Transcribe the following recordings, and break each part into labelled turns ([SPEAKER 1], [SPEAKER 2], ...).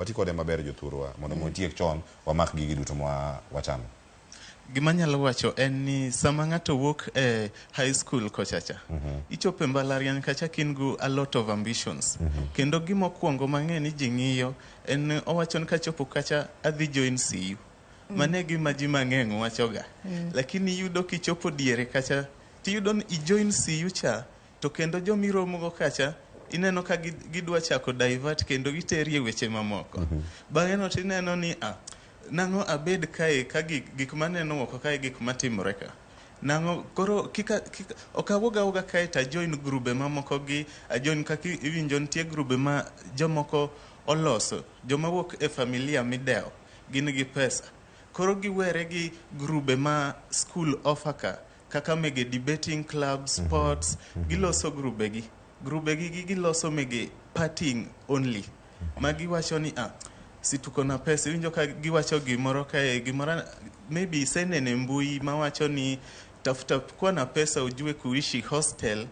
[SPEAKER 1] Wati kode maber jothurwa mondo mi watiek chon wamak gigi duto ma wachano.
[SPEAKER 2] Gima anyalo wacho en ni sama ng'ato wuok e high school kochacha, ichopo e mbalariany kacha ka in gi a lot of ambitions. Kendo gima okuongo mang'e ni ji ng'iyo en owacho ni kachopo kacha adhi join CU. Mano e gima ji mang'eny wachoga. Lakini iyudo kichopo diere kacha tiyudo ni i join CU cha to kendo joma iromogo kacha ineno ka gidwa chako divert kendo giteri e weche mamoko. Bang'e no tineno ni ah, nang'o abed kae ka gik maneno oko kae gik matimore ka. Nang'o koro kika, kika ok awuog awuoga kae to ajoin grube mamoko gi ajoin kaka iwinjo nitie grube ma jomoko oloso joma wuok e familia midewo gin gi pesa. Koro giwere gi grube ma school offer ka kaka mege debating club, sports, giloso grube gi. Grube gi giloso mege partying only. Ma giwacho ni ah, si tuko na pesa iwinjo ka giwacho gimoro kae gimoro maybe iseneno e mbui mawacho ni tafuta kuwa na pesa ujue kuishi hostel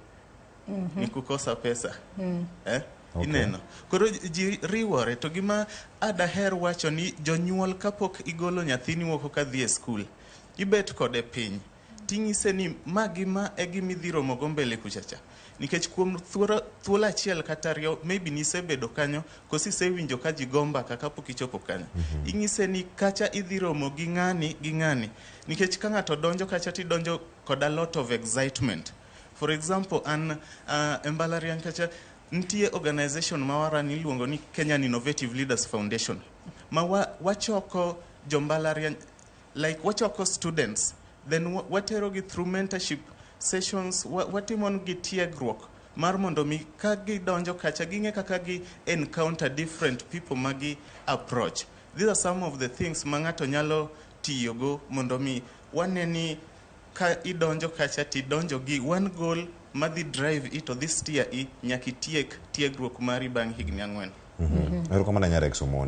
[SPEAKER 2] ni kukosa pesa. Eh?
[SPEAKER 1] Okay.
[SPEAKER 2] Ineno. Koro ji riwore to gima adaher wacho ni jonyuol kapok igolo nyathini oko kadhi e skul, ibet kode piny ting'ise ni ma gi ma e gima idhi romogo mbele kuchacha. Nikech kuom thuolo achiel kata ariyo maybe nisebedo kanyo koso isewinjo ka ji go mbaka kapok ichopo kanyo. Ing'ise ni kacha idhi romo gi ng'ani gi ng'ani. Nikech ka ng'ato donjo kacha tidonjo kod a lot of excitement. For example, an e mbalariany kacha nitie organization ma waran iluongo ni Kenyan Innovative Leaders Foundation ma wachoko jo mbalariany like wachoko students then watero gi through mentorship sessions watimo gi tiegruok mar mondo mi ka gidonjo kacha ging'e kaka gi encounter different people ma gi approach. These are some of the things ma ng'ato nyalo tiyogo mondo mi wane ni ka idonjo kacha tidonjo gi one goal madhi drive i to dhi steer i nyaka itiek tiegruok mari bang' higni 4.
[SPEAKER 1] Erokamano ahinya Rex Omondi.